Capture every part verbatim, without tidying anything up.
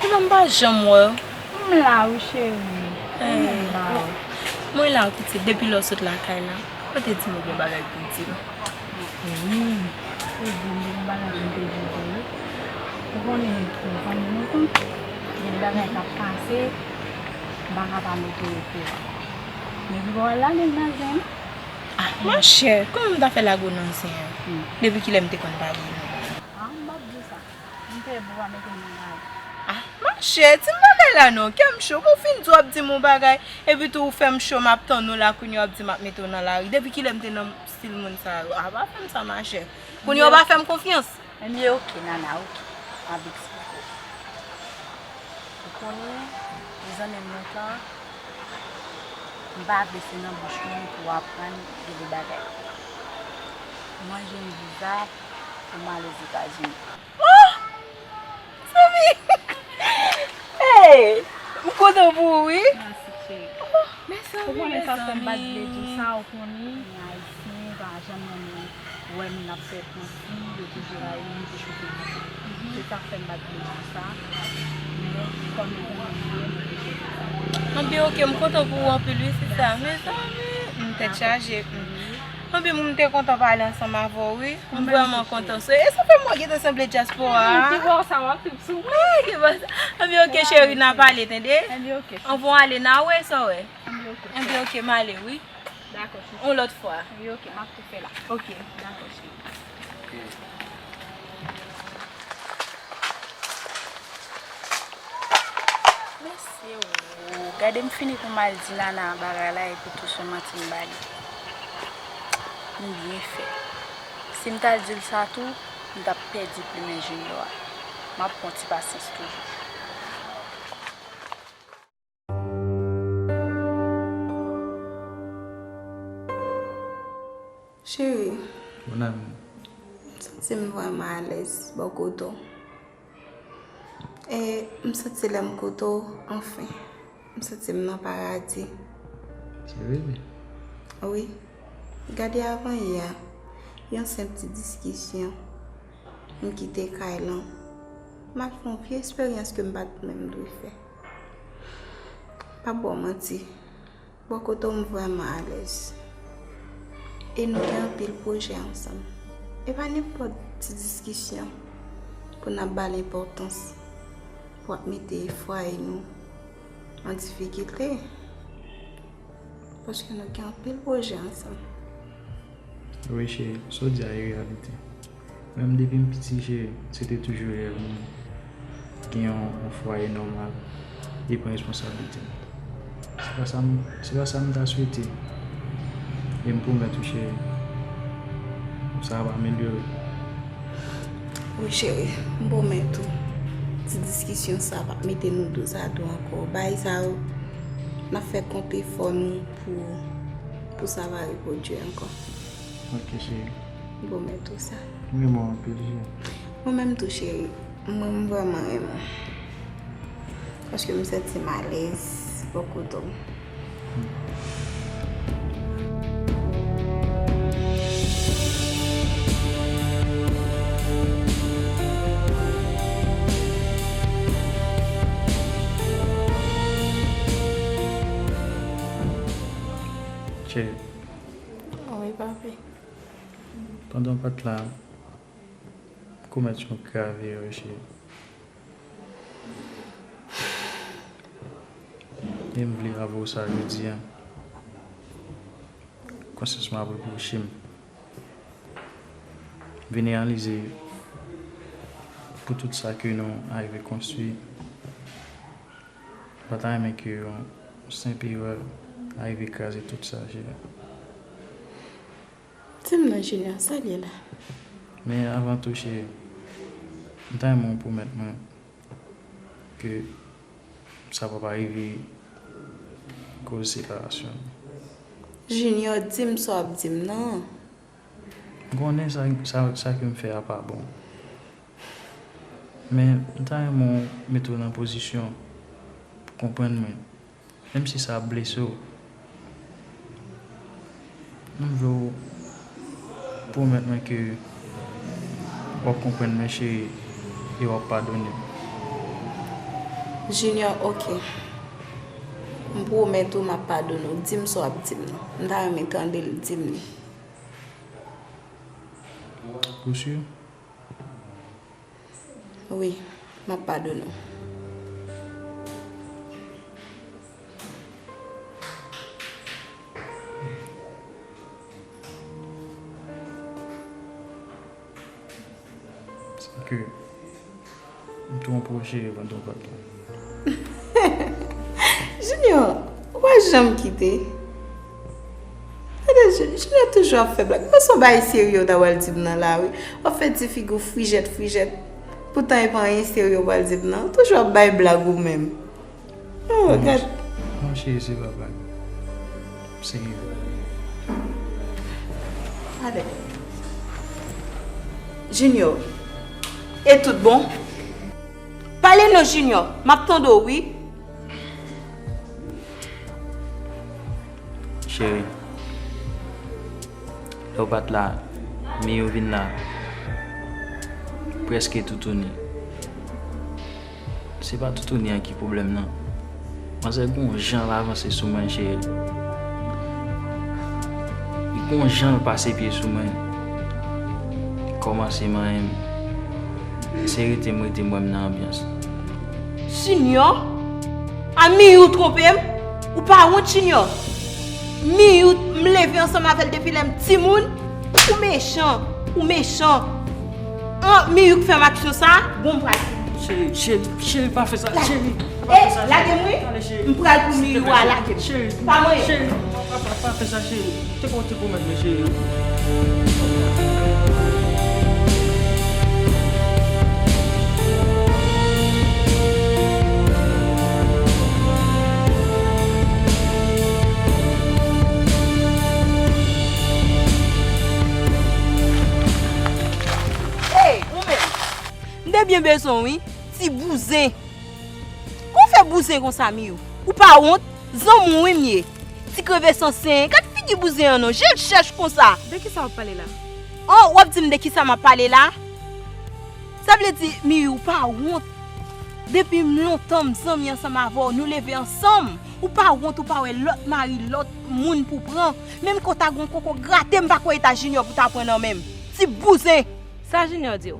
Kounya m pa janm wè w. M la wi cheri. Mwen la wi. Mwen la wi pitit, depi lè w sot lakay la. Ou te di m ou gen bagay pou w di m. Wi, ou di m gen bagay pou m te di w wi. Ou konnen, ou konnen nou tou. Gen bagay k ap pase, m pa ka pa mete w okouran. Men pi pa w al lage l nan zen. Ah, monchè, kòman m ta fè lage w nan zen an? Depi kilè m te konn pale nou? Ah, m p ap di w sa. M te di w pa mete m nan lari. Ah, monchè, di m bagay la non, kè m cho. Bon, w fin di w ap di m yon bagay, epi tou ou fè m cho, m ap tann ou la, kounye a w ap di m ap mete w nan lari. Depi kilè m te nan stil moun sa yo? Ah, pa fè m sa, machè. Kounye a w pa fè m konfyans. Ebyen, oke, Nana, oke. M ap eksplike w. Ou konnen, de zanmi m lontan, m pa vle se nan bouch moun pou w aprann gen de bagay. Mwen jwenn viza pou m al Ozetazini. Oh! Zanmi! Hey! M kontan pou ou, wi. Mèsi, cheri. Oh, mezanmi, ou konnen sa fè m pa t vle di w sa, ou konnen. Men Ayisyen pa janm renmen wè moun ap fè manti, yo toujou rayi moun ki chofe. Se sa k fè m pa t vle di w sa. Men, kòm yo konnen m vre, m oblije di w sa. Anben, oke, m kontan pou ou anpil, wi, sista. Mezanmi, m tèt chaje. Anben, m te kontan pale ansanm avè w, wi. M vrèman kontan. So, e sa fè m wè w gentan sanble dyaspora a. Ki bò sa w ap fè m sou mwen? Wi, ki bò sa. Anben, oke, cheri, n a pale, tande? Anben, oke. Anvan w ale, n a wè sa w wè. Anben, oke. Anben, oke, m ale, wi. Dakò, cheri. Yon lòt fwa. Wi, oke, m ap tou fè la. Oke. Dakò, cheri. Mesye, o, gade m fini pou m al di Nana bagay la epi tou se manti m ba li. M byen fè. Si m t al di l sa tou, m t ap pèdi plimen Junior a. M ap pran ti pasyans toujou. Cheri, mon amour, m santi m vrèman alèz bò kote w. E m santi lè m kote w, anfen, m santi m nan paradi. Se vre? Wi. Gade avan yè, yon senp ti diskisyon, m kite kay lan. M al fè yon vye esperyans ke m pa t menm dwe fè. Pa ba w manti. Bò kote w m vrèman alèz. E nou gen anpil pwojè ansanm. E pa nenpòt ti diskisyon pou n ap ba l enpòtans, pou ap mete fwaye nou an difikilte. Paske nou gen anpil pwojè ansanm. Wi, cheri, sa w di a e reyalite. Mwen menm, depi m piti, cheri, se te toujou rèv mwen gen yon, yon fwaye nòmal e pran responsablite m. Se pa sa m, se pa sa m ta swete. E m pwomèt ou, cheri, sa ap amelyore. Wi, cheri, m pwomèt ou, ti diskisyon sa p ap mete nou dozado ankò. Bagay sa yo, n ap fè konpe fò nou pou, pou sa pa repwodui ankò. Ok, cheri. M pwomèt ou sa. M renmen w anpil, cheri. Mwen menm tou, cheri. Mwen, m vrèman renmen w. Paske m santi m alèz bò kote w. Cheri. Wi, papi. Pandan w pa t la, m komèt yon grav erè, cheri. E m vle avè w sa jodi a. Konsyans mwen ap repwoche m. M vin reyalize pou tout sa ke nou arive konstwi, m pa ta renmen ke yon senp erè arive kraze tout sa, cheri. Di m non, Junior, sa l ye la? Men avan tou, cheri, m ta renmen w pwomèt mwen ke sa p ap rive koz separasyon. Junior, di m sa w ap di m nan. M konnen sa, sa, sa ke m fè a pa bon. Men m ta renmen w mete w nan pozisyon pou konprann mwen. Menm si sa ap blese w, m vle w pwomèt mwen ke w ap konprann mwen, cheri, e w ap padone m. Junior, oke. M pwomèt ou m ap padone w. Di m sa w ap di m nan. M ta renmen tande l, di m li. Ou si? Wi, m ap padone w. Sa ke m twonpe w cheri pandan w pa gen. Junior, ou pa janm kite. Tande, Junior toujou ap fè blag. Mwen se yon bagay serye ou ta pral di m nan la, wi. W ap fè ti figi w frijèt, frijèt. Poutan e pa anyen serye ou pral di m nan. Ou toujou ap bay blag ou menm. Oh, gad. Non, cheri, se pa blag. Serye. Gade. Junior. E tout bon? Pale non, Junior. M ap tande w, wi. Cheri, lè w pa t la, Miyou vin la prèske toutouni. Se pa toutouni an ki pwoblèm nan. Manzè gon jan l avanse sou mwen, cheri. Li gon jan l pase pye sou mwen. Li kòmanse manyen m. Se rete m rete m wè m nan anbyans. Junior? A Miyou twonpe m? Ou pa wont, Junior? Miyou, m leve ansanm avè l depi lè m timoun? Ou mechan, ou mechan. An, Miyou k fè m aksyon sa, bon, m pral. Cheri, cheri, cheri, pa fè sa, cheri. Pa fè sa, cheri. Lage m, wi. Tande, cheri. M pral pou Miyou a lage m. Cheri, pa manyen. Cheri, pa, pa, pa, pa fè sa, cheri. Te konn te pwomèt mwen, cheri. Hey, ou menm! M te byen bezwen w, wi. Ti bouzen. Kòman w fè bouzen konsa, Miyou? Ou pa wont? Zanmi w wi m ye. Ti kreve san sen. Gad figi bouzen an non. Je l chèch konsa. De kisa w ap pale la? Oh, w ap di m de kisa m ap pale la? Sa vle di, Miyou, ou pa wont? Depi m lontan m zanmi ansanm avè w, nou leve ansanm. Ou pa wont, ou pa wè lòt mari, lòt moun pou pran. Menm ke w ta gon koko grate, m pa kwè e ta Junior pou ta pran nan men m. Ti bouzen. Sa Junior di w?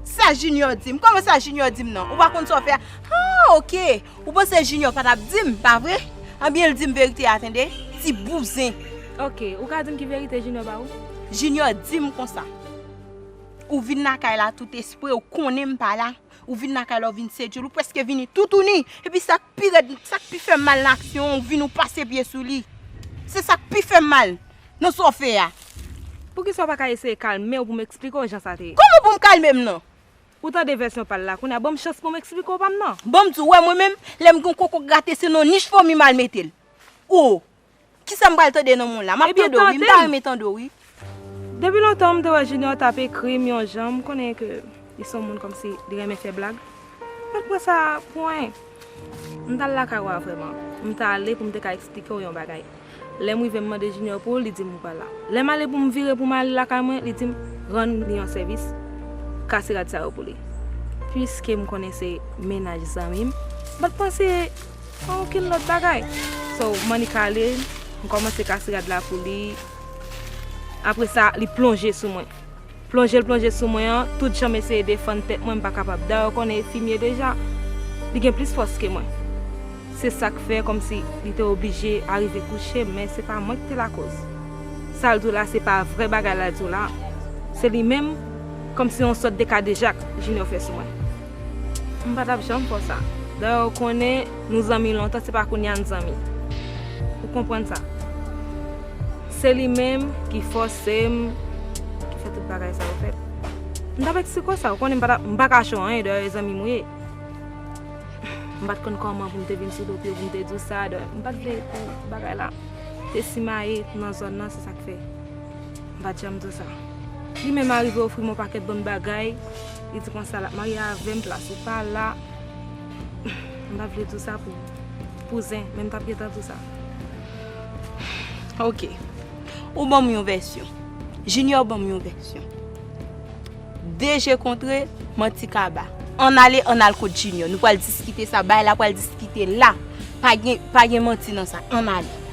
Sa Junior di m? Kòman sa Junior di m nan? Ou pa konn sa w fè a? Ah, oke. Ou panse Junior pa t ap di m, pa vre? Anbyen, l di m verite a, tande. Ti bouzen. Oke, ou ka di m ki verite Junior ba ou? Junior di m konsa. Ou vin lakay la tout espre, ou konnen m pa la. Ou vin lakay la, ou vin sedui l, ou prèske vini toutouni. Epi sa k pi rèd, sa k pi fè m mal nan aksyon an, ou vin ou pase pye sou li. Se sa k pi fè m mal nan sa w fè a. Poukisa w pa ka eseye kalme w pou m eksplike w jan sa te ye? Kòman pou m kalme m nan? Ou tande vèsyon pa l la, kounye a ban m chans pou m eksplike w pa m nan. Ban m di w, wè mwen menm, lè m gen yon koko grate, se nan nich fomi m al mete l. O! Kisa m pral tande nan mond la? M ap tande w wi, m ta renmen tande w wi. Depi lontan, m te wè Junior t ap ekri m yon jan, m konnen ke li se yon moun kòmsi li renmen fè blag. M pa t pran sa pou anyen. M t al lakay ou a vrèman. M t ale pou m te ka eksplike w yon bagay. Lè m rive, m mande Junior pou ou, li di m ou pa la. Lè m ale pou m vire pou m ale lakay mwen, li di m rann li yon sèvis, kase rad sa yo pou li. Piske m konnen se mennaj zanmi m, m pa t panse a okenn lòt bagay. So, m annik ale, m kòmanse kase rad la pou li. Apre sa, li plonje sou mwen. Plonje l plonje sou mwen an, tout jan m eseye defann tèt mwen, m pa kapab. Dayè, w konnen e fi m ye deja. Li gen plis fòs ke mwen. Se sa k fè kòmsi li te oblije arive kouche m, men se pa mwen ki te lakoz. Sa l di w la, se pa vrè bagay l al di w la. Se li menm, kòmsi yon sòt de kadejak Junior fè sou mwen. M pa t ap janm fè w sa. Dayè, w konnen nou zanmi lontan, se pa kounye a n zanmi. Ou konprann sa. Se li menm ki fòse m, ki fè tout bagay sa yo fèt. M t ap eksplike w sa, w konnen m pa t ap, m pa kache w anyen, dayè e zanmi m ou ye. M pa t konn kòman pou m te vin sou do pye w pou m te di w sa, dayè m pa t vle pou bagay la te simaye nan zòn nan, se sa k fè. M pa t janm di w sa. Li menm arive ofri m yon pakèt bann bagay. Li di konsa l ap marye avè m, plas ou pa la. M pa t vle di w sa pou, pou zen, men m t ap gentan di w sa. Oke. Ou ban m yon vèsyon. Junior ban m yon vèsyon. De je kontre, manti kaba. Ann ale, ann al kot Junior. Nou pral diskite sa. Bagay la pral diskite la. Pa gen, pa gen manti nan sa. Ann ale.